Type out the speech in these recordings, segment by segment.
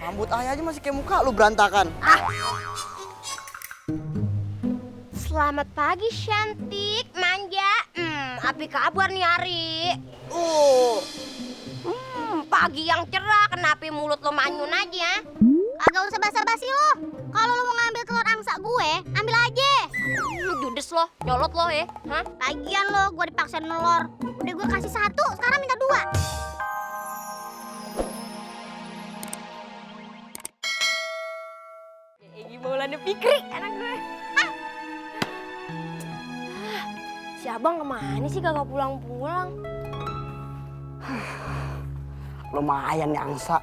Rambut ayah aja masih kayak muka lu berantakan. Selamat pagi, cantik, manja. Apa kabar nih Ari? Pagi yang cerah, kenapa mulut lo manyun aja? Agak usah basa-basi lo. Kalau lo mau ngambil telur angsa gue, ambil aja. Judes lo, nyolot lo ya? Hah? Lagian lo, gue dipaksa nelor. Udah gue kasih 1, sekarang minta 2. Egi Maulana Fikri, anak gue. Si abang kemana sih kagak pulang-pulang? Lumayan nih angsa.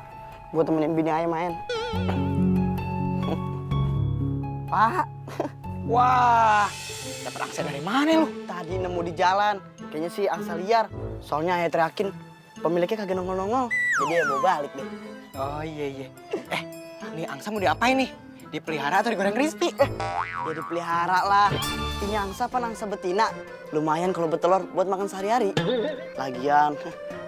Gue temenin bini ayah main. Pak. Wah, dapat angsa dari mana lu? Tadi nemu di jalan. Kayaknya sih angsa liar. Soalnya ayah teriakin pemiliknya kagak nongol-nongol. Jadi ya mau balik deh. Oh iya. Nih angsa mau diapain nih? Dipelihara atau digoreng crispy? Ya dipelihara lah. Ini angsa apa angsa betina? Lumayan kalau bertelur buat makan sehari-hari. Lagian,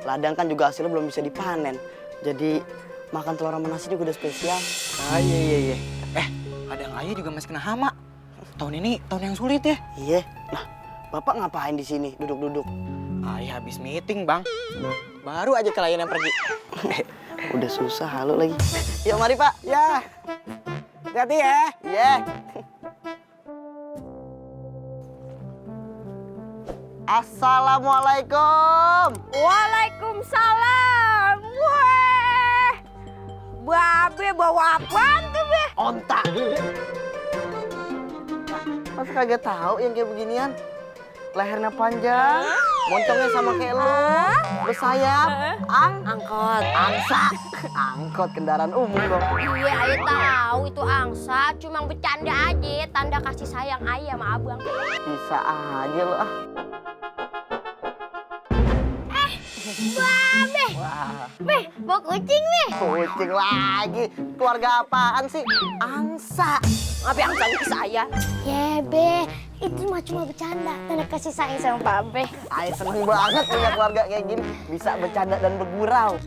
ladang kan juga hasilnya belum bisa dipanen. Jadi makan telur sama nasi juga udah spesial. Ah iya. Ladang ayah juga masih kena hama. Tahun ini tahun yang sulit ya. Iya. Nah, bapak ngapain di sini duduk-duduk? Ayah habis meeting bang. Baru aja klien yang pergi. Udah susah halu lagi. Yuk mari pak. Ya. Hati-hati ya. Iya. Assalamualaikum. Waalaikumsalam. Weh, Babe bawa apaan tuh, Be? Onta. Mas kagak tahu yang kayak beginian? Lehernya panjang, moncongnya sama kayak lu, bersayap, Angkot. angsa, angkot kendaraan umum dong. Iya, ayah tahu itu angsa, cuma bercanda aja, tanda kasih sayang ayah sama abang. Bisa aja lu ah. Babe, Wah, Beh, bawa kucing, Beh. kucing lagi. Keluarga apaan sih? Angsa. Apa angsa ke saya? Ya, Beh, itu mah cuma bercanda. Tanda kasih sayang sama Babe. Ay seneng banget punya keluarga kayak gini. Bisa bercanda dan bergurau.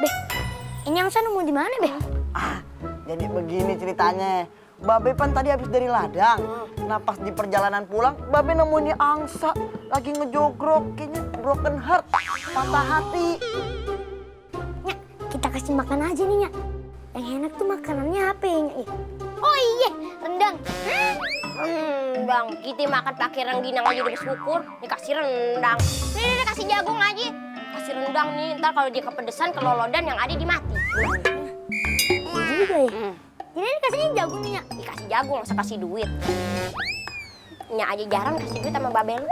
Beh, ini angsa nemu di mana, Beh? Ah, jadi begini ceritanya. Babe pan tadi habis dari ladang. Nah pas di perjalanan pulang, Babe nemu ini angsa lagi ngejogrok, kayaknya broken heart, patah hati. Nyak, kita kasih makan aja nih, Nyak. Yang enak tuh makanannya apa ya, Nyak? Oh iya, rendang. Bang, kita makan pakai rengginang aja udah bersyukur. Dikasih rendang. Nih, kasih jagung aja. Kasih rendang nih, ntar kalau dia kepedesan, kelolodan yang ada di mati. Iya juga ya. Jadi dikasihnya jagung nih, Nyak. Dikasih jagung, masa kasih duit. Nya aja jarang kasih duit sama babel.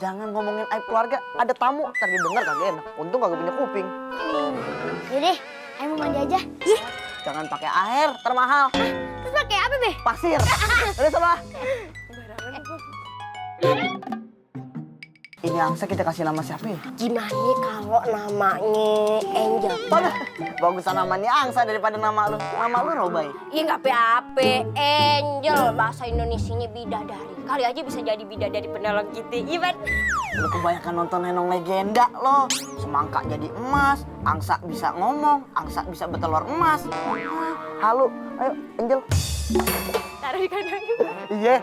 Jangan ngomongin aib keluarga, ada tamu, ntar didengar kagak enak. Untung kagak punya kuping. Yaudah, ayo mau mandi aja. Jangan pakai air, termahal. Terus pakai apa, Beh? Pasir. Udah sama. Ini angsa kita kasih nama siapa ya? Gimana kalau namanya Angel? Waduh, bagusan namanya angsa daripada nama lu. Nama lu Robai. Iya nggak apa-apa, Angel bahasa Indonesianya bidadari. Kali aja bisa jadi bidadari penolong kita, Ivan. Lu kebanyakan nonton Nenong Legenda lo. Semangka jadi emas, angsa bisa ngomong, angsa bisa bertelur emas. Halo, ayo Angel. Taruh di kandang. Iya.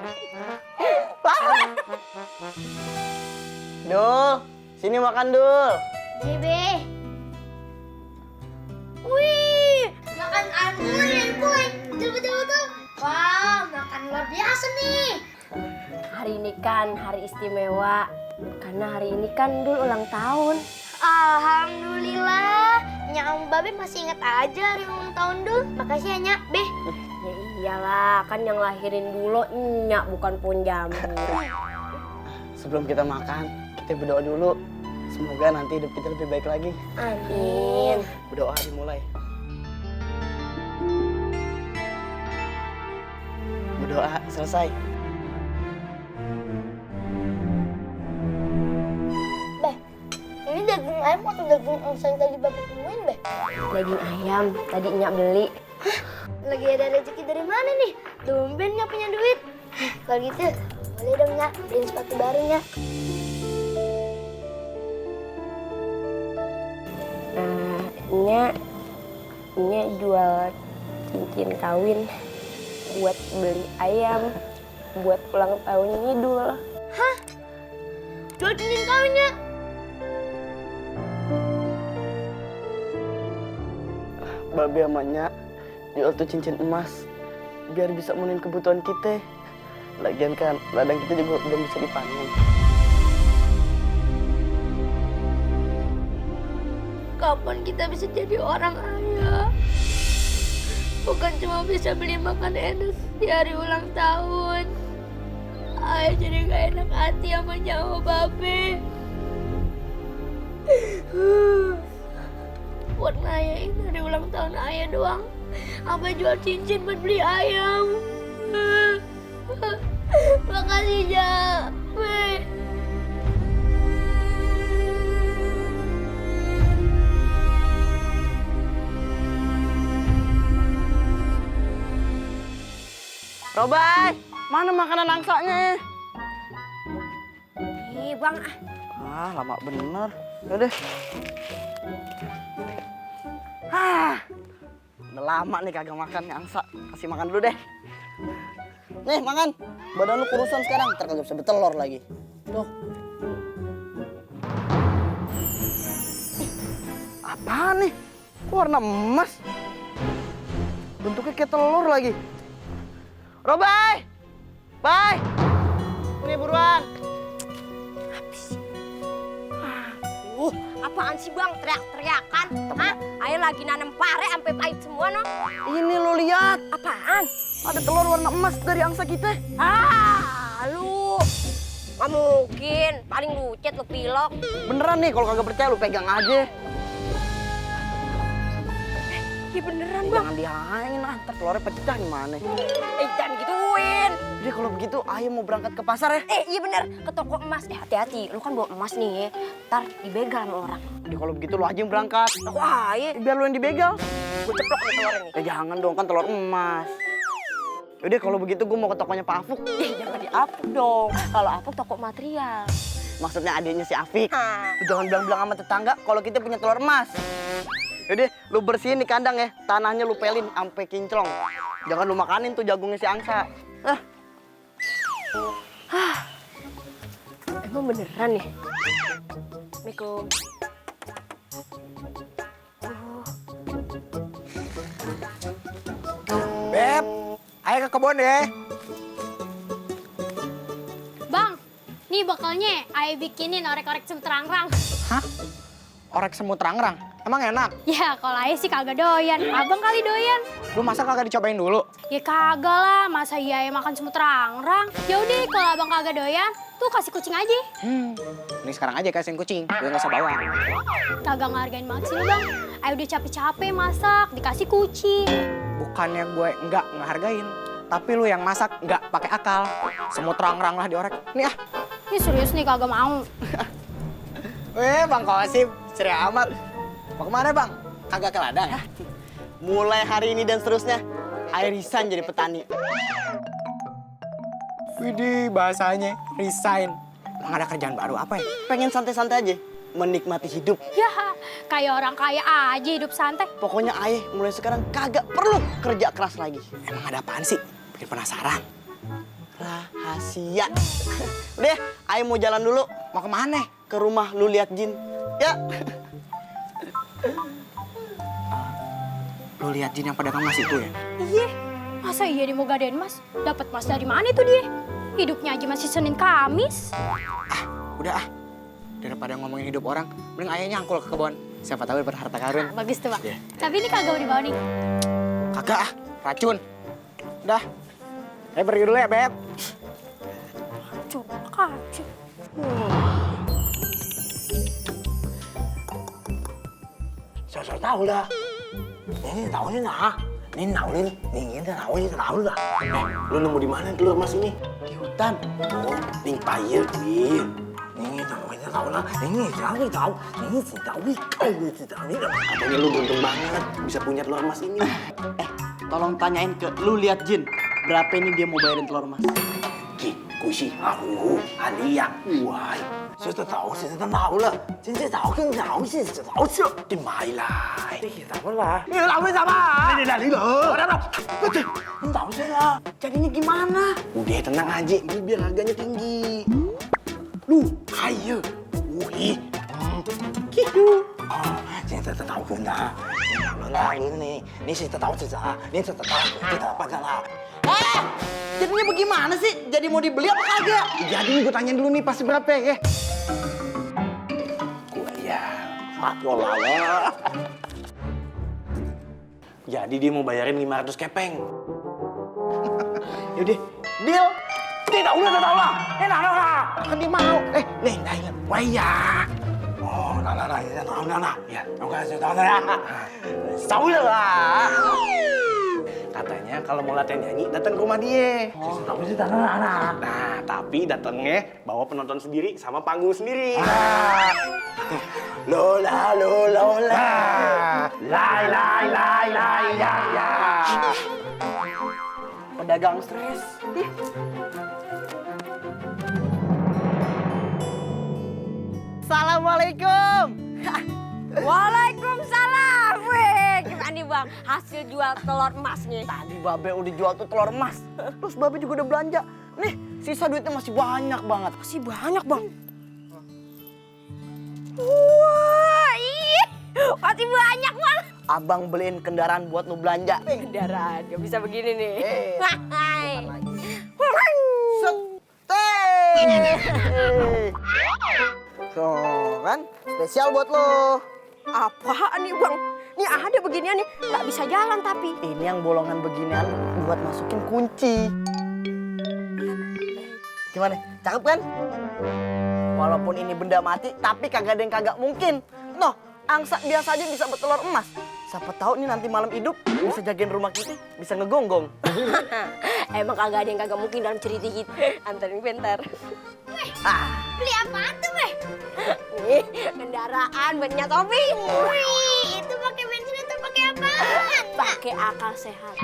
Dul, sini makan Dul. Iya, Beh. Wih, makan anggur yang kuy. Betul. Wah, makan luar biasa nih. Hari ini kan hari istimewa. Karena hari ini kan Dul ulang tahun. Alhamdulillah, Nyak sama Babe masih ingat aja hari ulang tahun Dul. Makasih ya, Nyak, Beh. Ya iyalah, kan yang lahirin dulu Nyak bukan Pon Jambu. Sebelum kita makan, kita berdoa dulu. Semoga nanti hidup kita lebih baik lagi. Amin. Berdoa dimulai. Berdoa selesai. Beh, ini daging ayam atau daging angsa yang tadi Babe temuin, Beh? Daging ayam tadi Nyak beli. Lagi ada rezeki dari mana nih? Tumben Nyak punya duit. Kalau gitu, boleh dong Nyak beliin sepatu baru Nyak. Nya jual cincin kawin buat beli ayam buat ulang tahun Nyidul. Jual cincin kawinnya. Babe amanya jual tuh cincin emas biar bisa memenuhi kebutuhan kita. Lagian kan ladang kita juga udah bisa dipanen. Kapan kita bisa jadi orang kaya? Bukan cuma bisa beli makan enak di hari ulang tahun. Ayah jadi gak enak hati sama nyawa babe. Buat ngerayain hari ulang tahun ayah doang. Apa jual cincin buat beli ayam. Makasih Jabe. Robai, mana makanan angsanya? Ih, Bang. Lama bener. Udah. Udah lama nih kagak makan nih angsa. Kasih makan dulu deh. Nih, makan. Badan lu kurusan sekarang, ntar kagak bisa bertelur lagi. Tuh. Apaan nih? Kok warna emas? Bentuknya kayak telur lagi. Robai! Bye! Ini buruan. Apaan sih Bang teriak-teriakan? Hah? Ayo lagi nanam pare sampai pahit semua no. Ini lo lihat. Apaan? Ada telur warna emas dari angsa kita. Lu. Nggak mungkin. Paling lucet lu pilok. Beneran nih, kalau kagak percaya lu pegang aja. Iya beneran Bang. Jangan dihangin ah, ntar telurnya pecah gimana. Jangan gituin. Jadi kalau begitu, ayo mau berangkat ke pasar ya. Iya bener, ke toko emas. Hati-hati, lu kan bawa emas nih. Ntar dibegal sama orang. Jadi kalau begitu lu aja yang berangkat. Wah, iya. Biar lu yang dibegal. Gue ceplok nih telurnya nih. Jangan dong, kan telur emas. Yaudah kalau begitu gue mau ke tokonya Pak Afuk. Jangan diapuk dong. Kalau apuk toko material. Maksudnya adiknya si Afik. Hah. Lu jangan bilang-bilang sama tetangga kalau kita punya telur emas. Yaudah, lu bersihin di kandang ya. Tanahnya lu pelin sampai kinclong. Jangan lu makanin tuh jagungnya si angsa. Emang beneran nih? Assalamualaikum. Beb, ayo ke kebun deh. Bang, nih bekalnya ayah bikinin orek-orek semut rangrang. Hah? Orek semut rangrang? Emang enak? Ya, kalau ayah sih kagak doyan. Abang kali doyan. Lu masa kagak dicobain dulu? Ya kagak lah, masa iya ayah makan semut rangrang. Ya udah, kalau abang kagak doyan, tuh kasih kucing aja. Ini sekarang aja kasihin kucing, gue nggak usah bawa. Kagak ngehargain banget sih lu, Bang. Ayah udah capek-capek masak, dikasih kucing. Bukannya gue nggak ngehargain, tapi lu yang masak nggak pakai akal. Semut rangrang lah diorek. Nih ah. Ini serius nih kagak mau. Bang Kosim, ceria amat. Mau kemana bang? Kagak ke ladang? Mulai hari ini dan seterusnya, ayah resign jadi petani. Widih, bahasanya resign. Emang ada kerjaan baru apa ya? Pengen santai-santai aja, menikmati hidup. Ya, kayak orang kaya aja hidup santai. Pokoknya ayah mulai sekarang kagak perlu kerja keras lagi. Emang ada apaan sih? Bikin penasaran. Rahasia. Udah, ayah mau jalan dulu. Mau kemana? Ke rumah lu lihat jin. Ya. Lu lihat jin yang pedagang emas itu ya? Iya, masa iya dia mau gadein mas? Dapat mas dari mana tuh dia? Hidupnya aja masih Senin Kamis. Udah ah. Daripada ngomongin hidup orang, mending ayahnya nyangkul ke kebun. Siapa tahu dapat harta karun. Bagus tuh, Bang. Iya. Tapi ini kagak mau dibawa nih. Kagak ah, racun. Udah. Saya pergi dulu ya, Beb. Coba kacau. Sao tahu dah. Ini tahu ini nah. Ini naulin, ini tahu ini tahu dah. Lu nemu di mana telur emas ini? Di hutan. Oh, di payir, Win. Ini tahu lah. Ini tahu. Ini si tahu. Si tahu ini. Katanya lu beruntung banget bisa punya telur emas ini. Tolong tanyain ke lu lihat jin. Berapa ini dia mau bayarin telur emas? Ki, Kuisi aku, hadiah. Wah, saya tahu lah. Saya tahu kan tahu sih, saya tahu sih. Di Mailai. Ini tahu lah. Ini tahu siapa? Ini dari lo. Betul. Tahu saya. Jadinya gimana? Udah tenang aja, ini biar harganya tinggi. Lu kaya. Wih. Gitu. Oh, saya tak tahu benda. Nah, ini saya tahu saja. Ini saya tahu kita apa salah. Jadinya bagaimana sih? Jadi mau dibeli apa kagak? Jadi gue tanya dulu nih pasti berapa ya? Gue ya, aku lala. Jadi dia mau bayarin 500 kepeng. Yaudah, deal. Tidak tahu lah. Nah. Kan dia mau. Nih, wah ya. Oh, nah. Ya, saya tahu lah. Tahu lah. Katanya kalau mau latihan nyanyi datang ke rumah dia. Tapi sih anak. Nah, tapi datangnya bawa penonton sendiri sama panggung sendiri. Lola. Lai ya. Pedagang stres. Assalamualaikum. Waalaikumsalam. Weh, gimana nih Bang? Hasil jual telur emasnya. Tadi Babe udah jual tuh telur emas. Terus Babe juga udah belanja. Nih, sisa duitnya masih banyak banget. Masih banyak Bang. Wah, masih banyak Bang. Abang beliin kendaraan buat lu belanja. Kendaraan, gak bisa begini nih. Hai. Tuh kan, spesial buat lo. Apaan nih Bang? Nih ada beginian nih, nggak bisa jalan tapi. Ini yang bolongan beginian buat masukin kunci. Gimana? Cakep kan? Walaupun ini benda mati, tapi kagak ada yang kagak mungkin. Noh, angsa biasa aja bisa bertelur emas. Siapa tahu nih nanti malam hidup bisa jagain rumah kita, bisa ngegonggong. Emang kagak ada yang kagak mungkin dalam cerita gitu. Anterin bentar. Beli apaan tuh, Beh? Nih, kendaraan buat nyetopin. Wih, itu pakai bensin atau pakai apaan? Pakai akal sehat.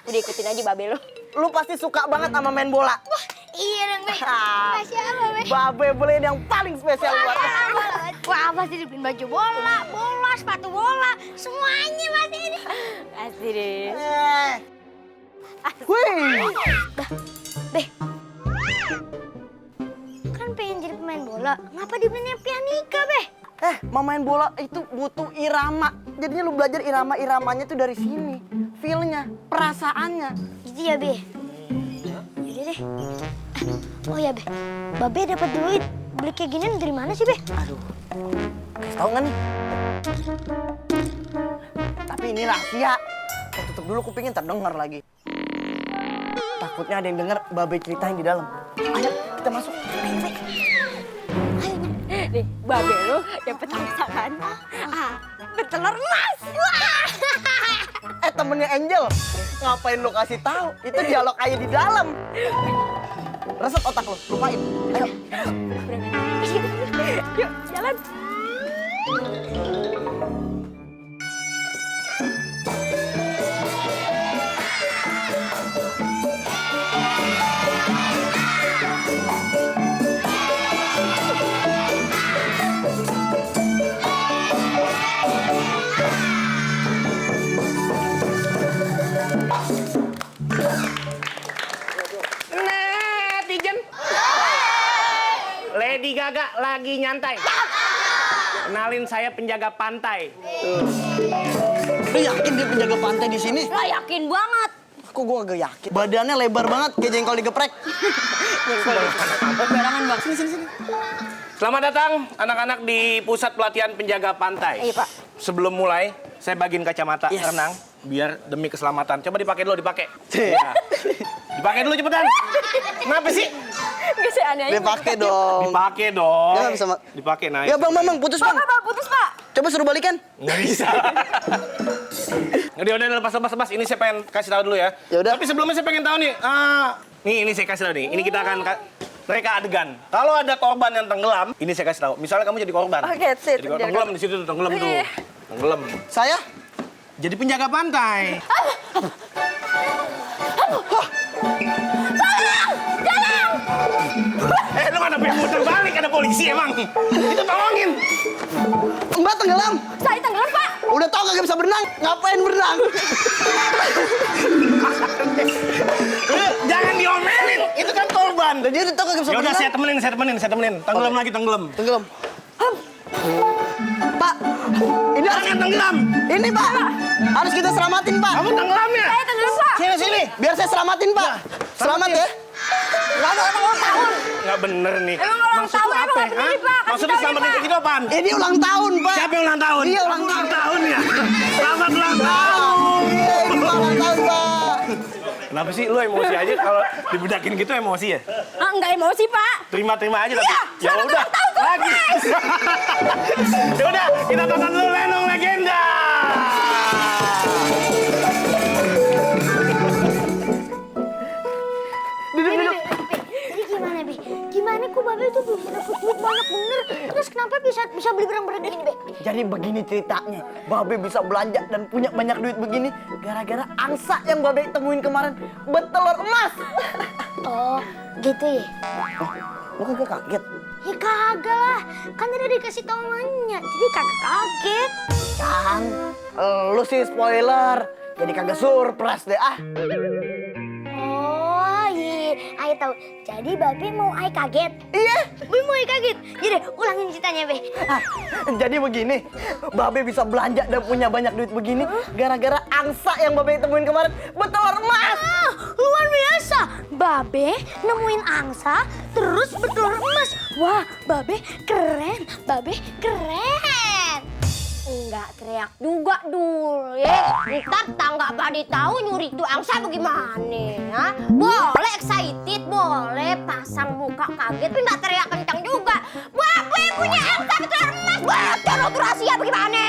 Udah ikutin aja Babe lo. Lu pasti suka banget sama main bola. Iya dong, Beh. Masih apa, Beh? Babe beliin yang paling spesial buat lo. Wah, pasti dibeliin baju bola, sepatu bola, semuanya pasti ini. Pasti deh. Wih, Beh, kan pengen jadi pemain bola, ngapa dibeliin pianika, Beh? mau main bola itu butuh irama. Jadinya lu belajar irama-iramanya tuh dari sini. Feel-nya, perasaannya. Gitu ya, Beh? Yaudah deh. Oh ya, Beh, Babe dapat duit beli kayak ginian dari mana sih, Beh? Aduh, kasih tau nggak nih? Tapi ini rahasia. Saya tutup dulu kupingnya, ntar denger lagi. Takutnya ada yang denger Babe ceritain di dalam. Ayo, kita masuk. Nih, Babe lo yang petangsa kan? Bertelur emas. Temennya Angel, ngapain lu kasih tahu? Itu dialog aja di dalam. Resep otak lu, lupain. Ayo. Yuk, jalan. Lady Gaga lagi nyantai. Kenalin saya penjaga pantai. Lu yakin dia penjaga pantai di sini? Lah yakin banget. Kok gua agak yakin? Badannya lebar banget kayak jengkol digeprek. Barangan Bang. Sini. Selamat datang anak-anak di pusat pelatihan penjaga pantai. Iya, Pak. Sebelum mulai, saya bagiin kacamata Yes. renang biar demi keselamatan. Coba dipakai dulu, dipakai. Cih. Ya. Dipakai dulu cepetan. Kenapa sih? Gak sih aneh aja. Dipakai dong. Dipakai dong. Dia nggak bisa Dipakai naik. Ya bang, putus bang. Pak, putus Pak. Coba suruh balikan. Nggak bisa. Udah lepas. Ini saya pengen kasih tahu dulu ya. Ya udah. Tapi sebelumnya saya pengen tahu nih. Ini saya kasih tahu nih. Ini kita akan reka adegan. Kalau ada korban yang tenggelam, ini saya kasih tahu. Misalnya kamu jadi korban. Oke, sip. Jadi tenggelam di situ, tenggelam tuh. Iya. Tenggelam. Saya? Jadi penjaga pantai. Lu mana pengen muter balik, ada polisi emang. Itu tolongin. Mbak tenggelam. Saya tenggelam, Pak. Udah tau kagak bisa berenang, ngapain berenang? Jangan diomelin, itu kan korban. Dan dia udah tau kagak bisa Ya udah berenang. saya temenin. Tenggelam lagi, tenggelam. Tenggelam. Pak, ini Jangan tenggelam. ini Pak, harus kita selamatin Pak. Kamu tenggelam ya? Saya tenggelam, Pak. Sini. Biar saya selamatin Pak. Selamat ya. Nggak mau ulang tahun. Nggak bener nih. Emang ulang Maksud tahun, lu emang apa nggak ya? bener nih, Hah? Pak. Kasih Maksudnya tahu nih, selamatin Pak. kayak gitu apaan? Ini ulang tahun Pak. Siapa yang ulang tahun? Iya, ulang tahun. tahun ya? Selamat ulang tahun. Iya, ini Pak ulang tahun Pak. Kenapa sih lu emosi aja kalau dibedakin gitu emosi ya? Nggak emosi, Pak. Terima aja tapi. Iya, Ya selamat udah. ulang tahun, Pak. Lagi. Ya udah, kita tonton dulu Lenong Legenda. Jadi gimana, Be? Gimana kok Babe itu bisa dapet duit banyak bener? Terus kenapa bisa beli barang-barang gini, Be? Jadi begini ceritanya, Babe bisa belanja dan punya banyak duit begini gara-gara angsa yang Babe temuin kemarin bertelur emas. Oh, gitu ya? Lu kagak kaget? Ya kagak lah, kan udah dikasih tau mamanya, jadi kagak kaget. Kan, lu sih spoiler, jadi kagak surprise deh ah. Oh iya, Ayo tahu. Jadi Babe mau Ayo kaget. Iya. Babe mau Ayo kaget. Jadi ulangin ceritanya, Be. Ah, jadi begini, Babe bisa belanja dan punya banyak duit begini gara-gara angsa yang Babe temuin kemarin bertelur emas. Luar biasa. Babe nemuin angsa terus bertelur emas. Wah, Babe keren. Babe keren. Enggak teriak juga dul ya. Ntar tangga Padi tahu nyuri itu angsa bagaimana ya? Boleh excited, boleh pasang muka kaget, tapi nggak teriak kencang juga. Babe punya angsa betul emas, bocor itu rahasia bagaimana?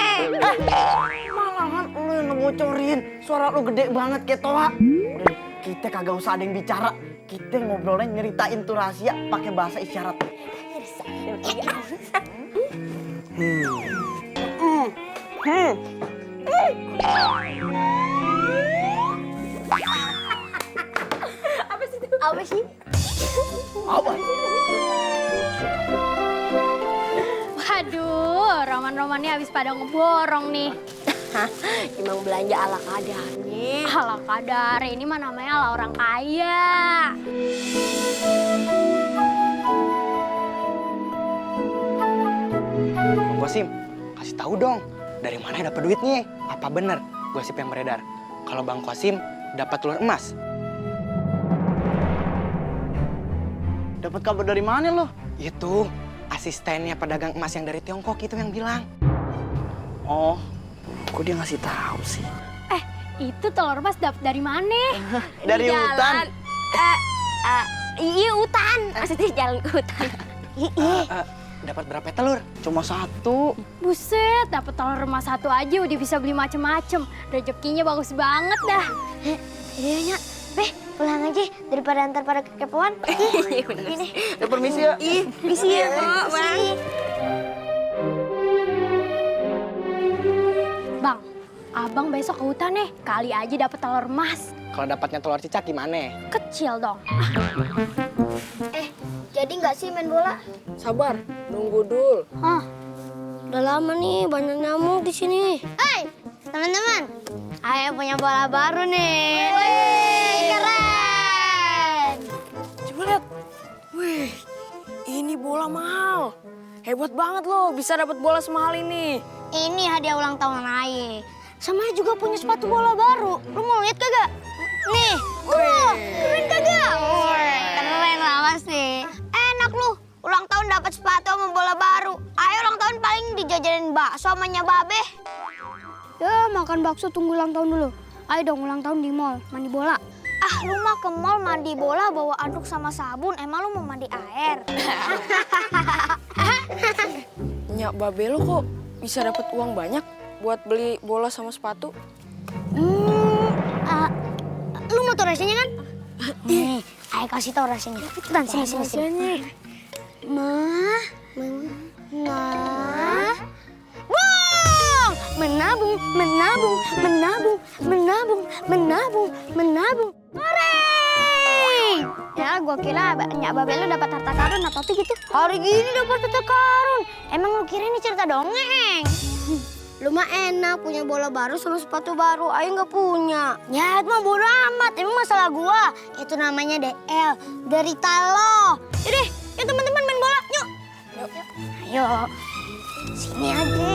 Malahan lu yang ngebocorin, suara lu gede banget kayak toa. Udah, kita kagak usah ada yang bicara, kita ngobrolnya nyeritain tuh rahasia pakai bahasa isyarat. Apa sih? Apa? Waduh, roman-romannya habis pada ngeborong nih. Emang belanja ala kadarnya. Ala kadar, ini mah namanya ala orang kaya. Gosim, kasih tahu dong, dari mana dapat duitnya? Apa bener gosip yang beredar? Kalau Bang Kosim dapat telur emas? Dapat kabar dari mana lo? Itu asistennya pedagang emas yang dari Tiongkok itu yang bilang. Oh, kok dia ngasih tahu sih? Itu telur emas dapat dari mana? Dari Di hutan. jalan. Iya hutan, maksudnya jalan ke hutan. Dapat berapa telur? Cuma satu. Buset, dapat telur emas satu aja udah bisa beli macem-macem. Rezekinya bagus banget dah. Iya, Nyak. Be, pulang aja daripada antar pada kekepoan. Ini. Ya permisi ya. Misi ya, Kok, Bang. Bang, abang besok ke hutan nih. Kali aja dapat telur emas. Kalau dapatnya telur cicak gimana? Kecil dong. Jadi nggak sih main bola? Sabar, nunggu dul. Hah. Udah lama nih banyak nyamuk di sini. Hai, teman-teman. Ayo punya bola baru nih. Wih, keren. Coba lihat. Wih, ini bola mahal. Hebat banget loh, bisa dapat bola semahal ini. Ini hadiah ulang tahun Aye. Sama Aye juga punya sepatu bola baru. Lu mau lihat kagak? Nih. Keren kagak? Keren lah pasti. Enak lu. Ulang tahun dapat sepatu sama bola baru. Ayo ulang tahun paling dijajarin bakso sama Babe. Ya, makan bakso tunggu ulang tahun dulu. Ayo dong ulang tahun di mall, mandi bola. Ah, lu mah ke mall mandi bola bawa anduk sama sabun. Emang lu mau mandi air? Nyak Babe lo kok bisa dapat uang banyak buat beli bola sama sepatu? Lu mau tau rasanya kan? Nih, Ayo kasih tau rasanya. Dan sini. Menabung. Hore! Ya, gua kira banyak babe lu dapat harta karun atau gitu. Hari gini dapat harta karun. Emang lu kira ini cerita dongeng? Lu mah enak punya bola baru sama sepatu baru, Ayu nggak punya. Ya itu mah bodo amat, emang masalah gua. Itu namanya DL, derita lo. Yaudah, yuk teman-teman main bola, yuk. Ayo, sini aja.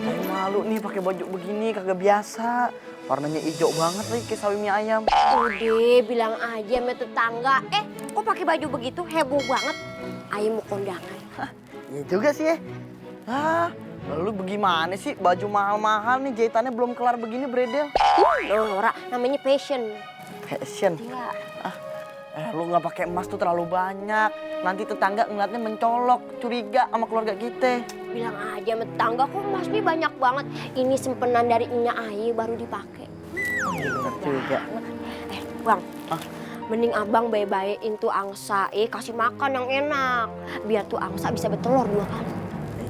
Ayo malu nih pakai baju begini, kagak biasa. Warnanya hijau banget lagi kayak sawi mie ayam. Udah, bilang aja sama tetangga. Kok pakai baju begitu heboh banget? Ayu mau kondangan. Ya juga sih ya. Ah, lalu bagaimana sih baju mahal-mahal nih jahitannya belum kelar begini Bredel? Nora, namanya passion. Fashion. Iya. Lu nggak pakai emas tuh terlalu banyak. Nanti tetangga ngeliatnya mencolok, curiga sama keluarga kita. Bilang aja sama tetangga, kok emas nih banyak banget. Ini simpenan dari Nya Ayu baru dipakai. Bener juga. Bang, mending abang baik-baikin tuh angsa, kasih makan yang enak. Biar tuh angsa bisa bertelur 2 kali.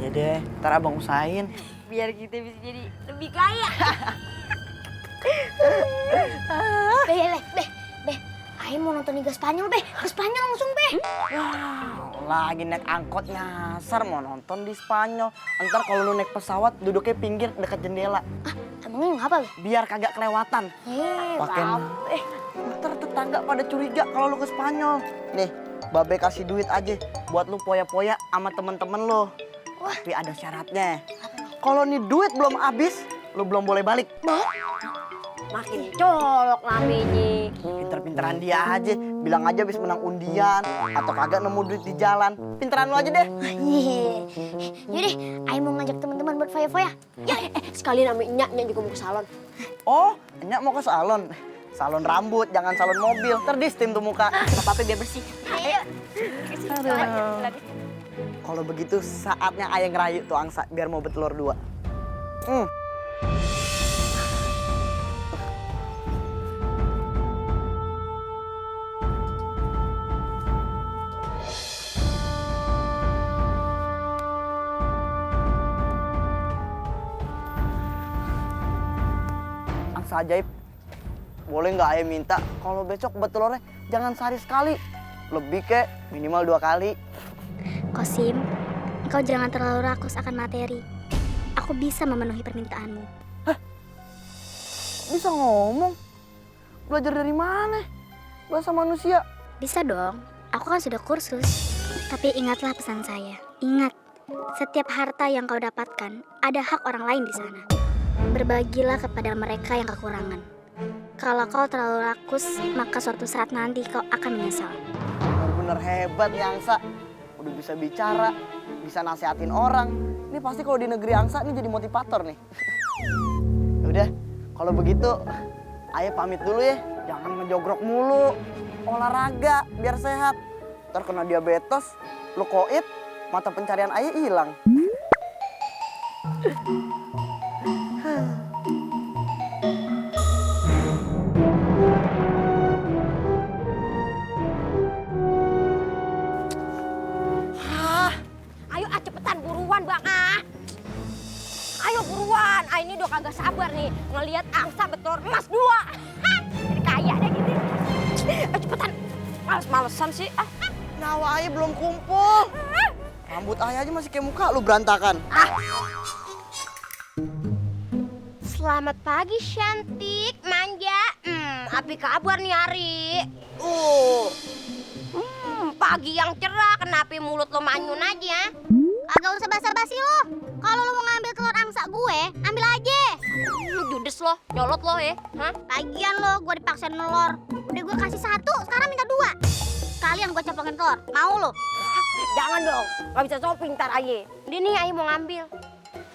Iya deh, ntar abang usahain. Biar kita bisa jadi lebih kaya. Beh. Ayo mau nonton Liga Spanyol, Beh. Ke Spanyol langsung, Beh. Lagi naik angkot nyasar mau nonton di Spanyol. Ntar kalau lu naik pesawat duduknya pinggir dekat jendela. Emangnya ngapa, Beh? Biar kagak kelewatan. Pakai ntar tetangga pada curiga kalau lu ke Spanyol. Nih, Babe kasih duit aja buat lu poya-poya sama temen-temen lu. Tapi ada syaratnya. Kalau nih duit belum habis, lu belum boleh balik. Makin colok namanya. Pinter-pinteran dia aja. Bilang aja habis menang undian atau kagak nemu duit di jalan. Pinteran lu aja deh. Yaudah, Ayo mau ngajak teman-teman buat foya-foya. Ya, sekalian sama Nya juga mau ke salon. Oh, Nyak mau ke salon. Salon rambut, jangan salon mobil. Ntar di steam tuh muka. Apa-apa biar bersih. Ayo. Kalau begitu saatnya ayah ngerayu tuh angsa biar mau bertelur 2. Angsa ajaib, boleh nggak ayah minta kalau besok bertelurnya jangan sehari sekali, lebih kek minimal 2 kali. Kosim, engkau jangan terlalu rakus akan materi. Aku bisa memenuhi permintaanmu. Bisa ngomong? Belajar dari mana? Bahasa manusia? Bisa dong, aku kan sudah kursus. Tapi ingatlah pesan saya. Ingat, setiap harta yang kau dapatkan, ada hak orang lain di sana. Berbagilah kepada mereka yang kekurangan. Kalau kau terlalu rakus, maka suatu saat nanti kau akan menyesal. Bener-bener hebat nih Angsa. Udah bisa bicara, bisa nasehatin orang. Ini pasti kalau di negeri Angsa ini jadi motivator nih. Udah, kalau begitu ayah pamit dulu ya. Jangan ngejogrok mulu. Olahraga biar sehat. Ntar kena diabetes, lu koit, mata pencarian ayah hilang. Ayo cepetan buruan Bang Ayo buruan. Ini udah kagak sabar nih ngelihat angsa bertelur emas 2. Jadi kaya deh gitu. Cepetan. Males-malesan sih. Nyawa ayah belum kumpul. Rambut ayah aja masih kayak muka lu berantakan. Selamat pagi cantik, manja. Apa kabar nih Ari? Pagi yang cerah, kenapa mulut lo manyun aja? Agak usah basa-basi lo. Kalau lo mau ngambil telur angsa gue, ambil aja. Judes lo, nyolot lo ya. Hah? Lagian lo, gue dipaksain nelor. Udah gue kasih 1, sekarang minta 2. Sekalian gue copokin telur. Mau lo? Jangan dong, gak bisa shopping ntar aja. Ini nih Ayu mau ngambil.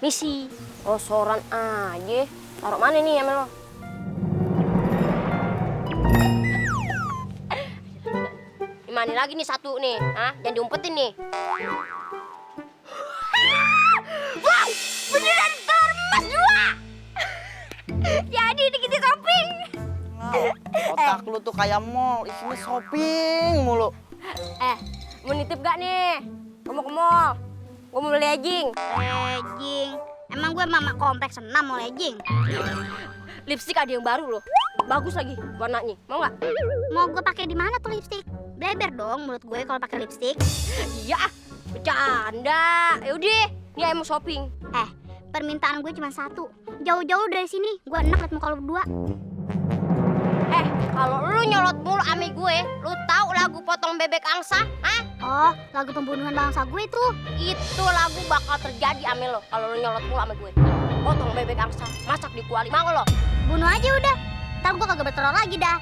Misi, rosoran aja. Taruh mana nih sama lo? Mana lagi nih 1 nih? Hah? Jangan diumpetin nih. Wow, beneran telur emas 2. Jadi ini kita shopping. Otak lu tuh kayak mall, isinya shopping mulu. Mau nitip gak nih? Gue mau ke mall. Gue mau beli legging. Legging. Emang gue mama kompleks 6 mau legging. Lipstik ada yang baru loh. Bagus lagi warnanya. Mau nggak? Mau gue pakai di mana tuh lipstik? Bleber dong mulut gue kalau pakai lipstik. Iya, bercanda. Yaudah, ini ayah mau shopping. Permintaan gue cuma satu. Jauh-jauh dari sini, gue enak liat muka lu berdua. Kalau lu nyolot mulu ame gue, lu tahu lagu potong bebek angsa? Hah? Oh, lagu pembunuhan bangsa gue itu. Itu lagu bakal terjadi ame lo kalau lu nyolot mulu ame gue. Potong bebek angsa, masak di kuali, mau lo? Bunuh aja udah. Ntar gue kagak bertelur lagi dah.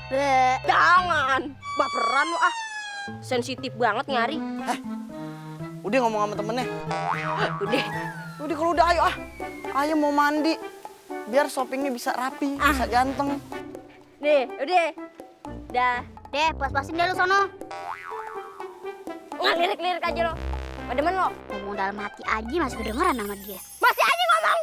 Jangan, baperan lu ah. Sensitif banget nyari. Udah ngomong sama temennya. Udah. Udah kalau udah ayo ah. Ayo mau mandi. Biar shoppingnya bisa rapi, bisa ganteng. Nih, udah. Dah. Deh, puas-puasin deh lu sono. Lirik-lirik aja lo. Gak demen lo. Ngomong dalam hati aja masih kedengeran sama dia. Masih aja ngomong.